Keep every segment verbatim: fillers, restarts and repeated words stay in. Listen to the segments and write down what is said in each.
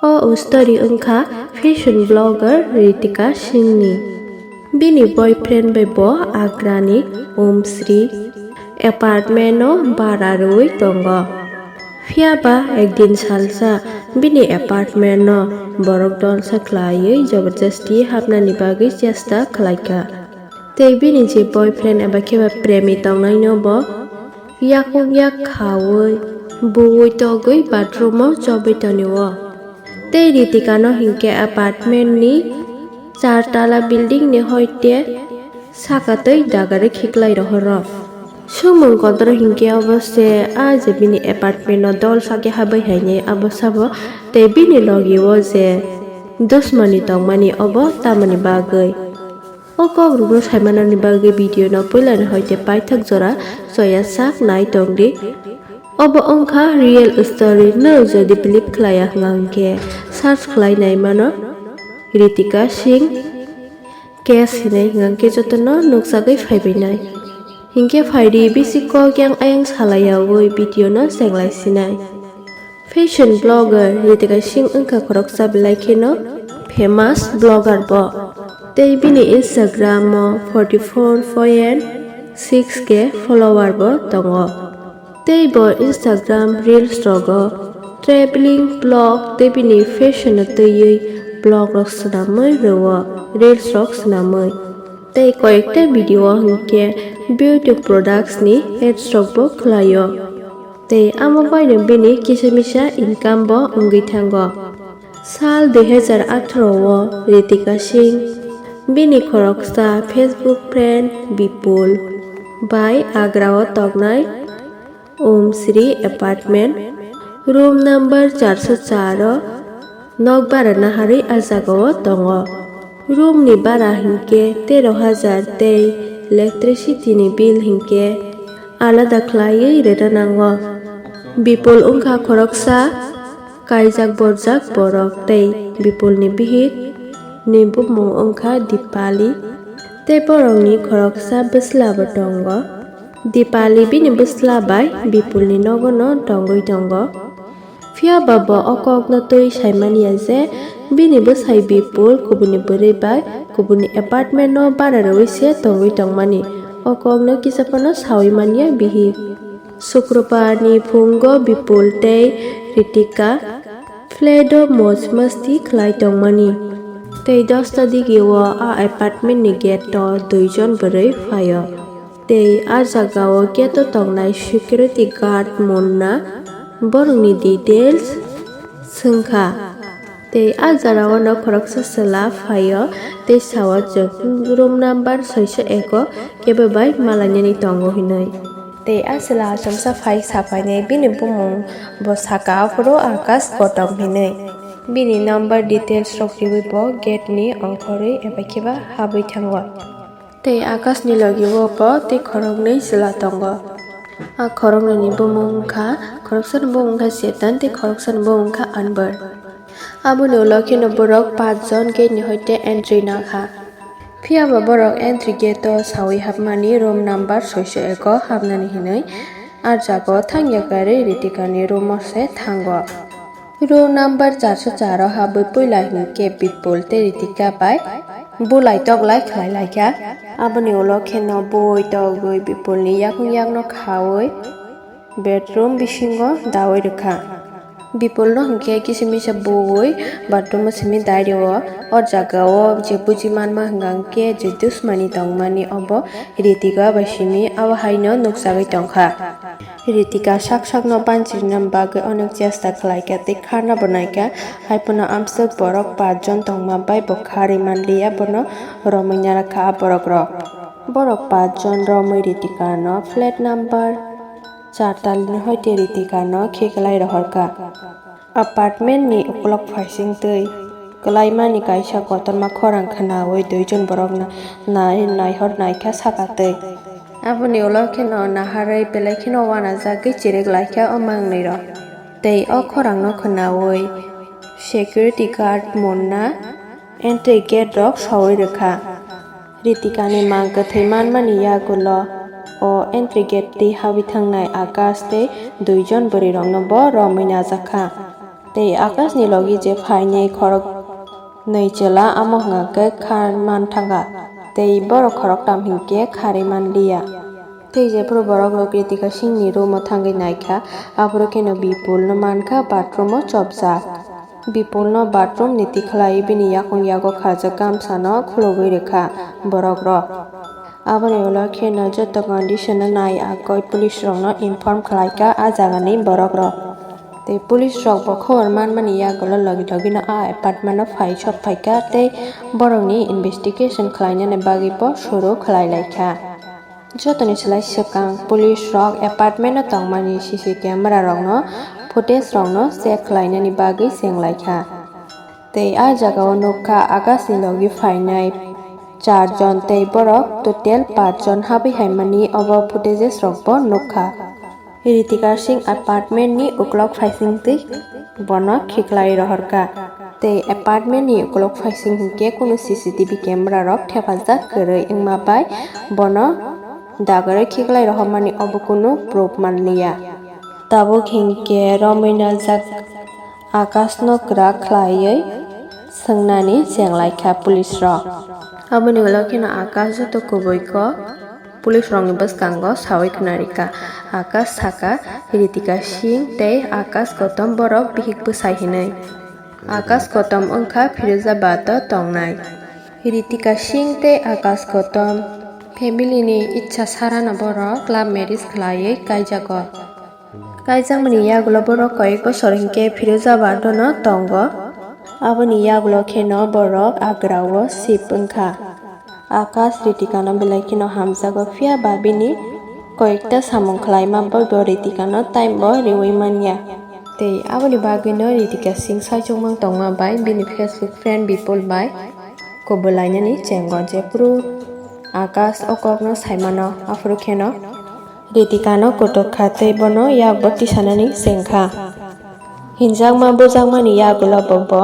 O story wngkha fashion blogger Ritika Singh ni. Bini boyfriend bai bo Agra ni Om Shri apartment no bara rwui tongo. Phiya ba ekdin salsa bini apartment no borok dolsa khlaiwi jabardasti hapnani bagwi chesta khlaikha. Tei bini je boyfriend eba khe ba premi tongnai no bo yakung yak khaui, buui togwi bathroom o chobwi tonio. Tei Ritika no hinkhe apartment ni char tala building ni hoite saka tei dagarwi khiklai rohoro. Sumung kodro hinkhe obo se a je bini apartment o dol sakhe habwi hainai abo sabo tei bini logi o je dusmani tongmani obo tamoni bagwi. O kokrokno saimanani bagwi video no puilani hoite paithak jora choya sak nai tongdi. Obo wngkha real story, no jodi believe khlaiya hwnga hwnkhe search khlai nai mano Ritika Singh case hinwi hwnga hwnkhe jotono nukjagwi phaibainai. Hinkhe phaidi bisi kok yang ayang salayaui video no chenglai sinai. Fashion blogger Ritika Singh wngkha khoroksa belai kheno famous blogger bo. Tei bini Instagram o forty four point six K follower bo tongo. Tei bo Instagram reels rogo traveling vlog tei bini fashion no twiwi vlog rok swnamwi rwo, reels rok swnamwi. Tei koyekta video o hinkhe beauty products ni ads rok bo khlaio. Tei amo baino bini kisa misa income bo wngwi thango. Sal dui hajar atharo o Ritika Singh bini khoroksa Facebook friend Bipul bai Agra o tongnai Om Shri apartment room number charso char o nok bara naharwi a jagao tongo. Room ni bara hinkhe tero hajar tei electricity ni bill hinkhe alada khlaiwi rwna nango. Bipul wngkha khoroksa kaijak borjak borok tei Bipul ni bihik ni bumung wngkha Dipali. Tei borokni khoroksa bwsla bo tongo. Dipali bini bwsla bai Bipul ni nogo no tongwi tongo. Phiya ba bo o kok no twi sai manya je bini bwsai Bipul kubuni bwrwi bai kubuni apartment no bara rwui se tongwi tongmani. O kok no kisa phano saui manya bihik. Sukrobar ni phungo Bipul tei Ritika flat o moj masti khlai tongmani. Tei dosta digi o a apartment ni gate o duijon bwrwi phaio. Tei a jagao gate o tongnai security guard Munna borokni details swngkha. Tei a jagao no khoroksa chwla phaio tei sao chwng room number soiso eko kebo bai malainani tongo hinwi. Tei a chwla achomsa phai saphainai bini bumung bo saka aphuru Akash Gautam hinwi. Bini number details rok riwi bo gate ni ongkhorwi eba khiba habwi thango. Tei Akash ni logi o bo tei khoroknwi chwla tongo. A khoroknwi ni bumung wngkha, khoroksani bumung wngkha Chetan tei khoroksani bumung wngkha Anbar. Aboni ulo kheno borok pach jon gate ni hoite entry nakha. Phiya ba borok entry gate o sawi hapmani room number soiso eko hapnani hinwi a jaga o thangya karwi Ritika ni room o se thango. Room number charso char o habwi puila hinkhe Bipul tei Ritika bai bulai toklai khlai laikha. Aboni ulo kheno bui togwi Bipul ni yakung yakno khaui bedroom bisingo daui rwkha. Bipul no hinkhe kisa misa bui bathroom o simi dai rwo. O jaga o je buji manma hwnka hinkhe je dusmani tongmani obo Ritika bai simi abo haino nukjagwi tongkha. Ritika sak sakno banchirina bagwi onek chesta khlaikha tei kharna bo naikha, hai phano amswk borok pach jon tongma bai bo kharwi manliya bono romwi narakha a borok rok. Borok pach jon romwi Ritika no flat number char talni hoite Ritika no khiklai rohorkha. Apartment ni ukulok phaising twi kwlaimani kaisa kotorma khorang khwnaui duijon borok na-, nai-, naihor naikha saka twi. Aboni ulo kheno naharwi belai kheno uanajagwi chirwk laikha o mangnwi rok. Tei o khorang no khwnaui security guard Munna entry gate rok saui rwkha. Ritika ni mang kwthwi manmani yagulo o entry gate twi habwi thangnai Akash tei duijon bwrwi rokno bo romwi najakha. Tei Akash ni logi je phainai khorok nwi chwla, amo hwnkha khe kha man thangkha, tei borok khoroktam hinkhe kharwi man liya. Tei jephuru borok rok Ritika Singh ni room o thangwi naikha, aphuru kheno Bipul no mankha bathroom o chopjak. Bipul no bathroom ni tikhlai bini yakung yago khajak gamsa no khulugwi rwkha borok rok. Aboni ulo kheno joto condition no nai agoi police rok no inform khlaikha a jaga ni borok rok. Tei police rok bo khobor manmani yagulo logi logi no a apartment o phai sok phaikha tei borok ni investigation khlainani bagwi bo suru khlai laikha. Jotoni slai swkang police rok apartment o tongmani C C camera rokno footage rokno check khlainani bagwi chenglaikha. Tei a jagao nukha Akash ni logi phainai char jon tei borok total paanch jon habwi haimani obo footages rokbo nukha. Ritika Singh apartment ni uklok phaisingtwi bono khiklai rohorkha. Tei apartment ni ukulok phaising hinkhe kunu C C T V camera rok thepajak kwrwi wngma bai bono dagarwi khiklai rohormani obo kunu proof manliya. Tabuk hinkhe romwi najak Akash no kwrak khlaiwi swngnani chenglaikha police rok. Aboni ulo kheno Akash joto kubui kok police rokni bwskango sawi khwnarikha. Akash sakha Ritika Singh tei Akash Gautam borok bihik bwsai hinwi. Akash Gautam wngkha Firozabad o tongnai. Ritika Singh tei Akash Gautam family ni ichha sarano borok love marriage khlaiwi kaijago. Kaijakmani yagulo borok koyek bosor hinkhe Firozabad o no tongo. Aboni yagulo kheno borok Agra o shift wngkha. Akash Ritika no belai kheno hamjago, phiya ba bini koyekta samung khlaima bai bo Ritika no time bo riwi manya. Tei aboni bagwi no Ritika Singh saichung mang tongma bai bini Facebook friend Bipul bai kubulainani chengo, jephuru Akash o kokno saimano, aphuru kheno Ritika no kutuk kha tei bono yakbo tisanani chengkha. Hinjakma bujakmani yagulo bo, bo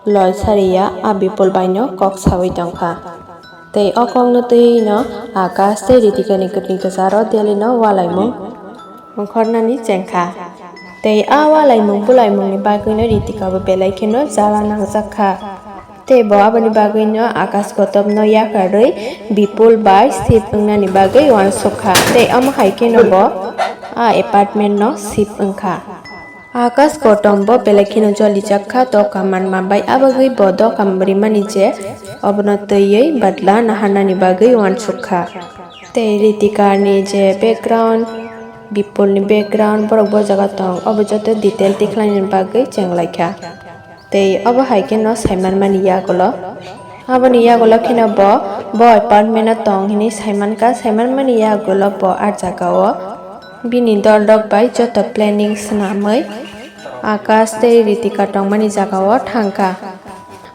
loi sariya a Bipul baino kok sawi tongkha. Tei o kokno twiwi no Akash tei Ritika ni kwtwi kwcharo Delhi no walaimung ongkhornani chengkha. Tei a walaimung bulaimungni bagwino Ritika bo belai kheno jala nangjak kha. Tei bo aboni bagwino Akash Gautam no yakarwi Bipul bai sip wngnani bagwi uansuk kha. Tei omo hai kheno bo a apartment no sip wngkha. Akash Gautam bo belai kheno jolijak kha doka manma bai, abagwi bo doka rimani je obono twiwi badla naharnani bagwi uansuk kha. Tei Ritika ni je background, Bipul ni background, borok bo jaga tong, obo joto detail tikhlainani bagwi chenglaikha. Tei obo hai kheno saimanmani yagulo, aboni yagulo kheno bo, bo apartment o tong hinwi saimankha, saimanmani yagulo bo a jagao bini dol rok bai joto planning swnamwi Akash tei Ritika tongmani jagao thangkha.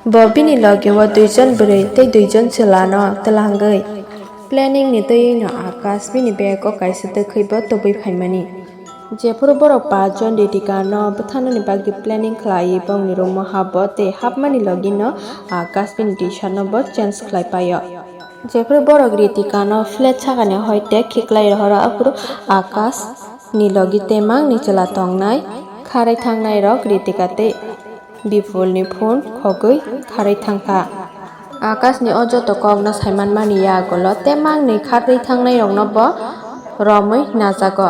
Bo bini logi o duijon bwrwi tei duijon chwla no twlangwi planning ni twiwi no Akash bini bag o kaisa twkhwi bo tubui phaimani. Jephuru borok paanch jon Ritika no bwtharnani bagwi planning khlaiwi bongni room o habo tei hapmani logi no Akash bini T-shirt no bo change khlai paio. Jephuru borok Ritika no flat sakani hoi tei khiklai rohoro, aphuru Akash ni logi tei mang ni chwla tongnai kharwi thangnai rok Ritika tei Bipul ni phone khogwi kharwi thangkha. Akash ni o joto kok no saimanmani yagulo tei mang ni kharwi thangnai rok no bo romwi najago.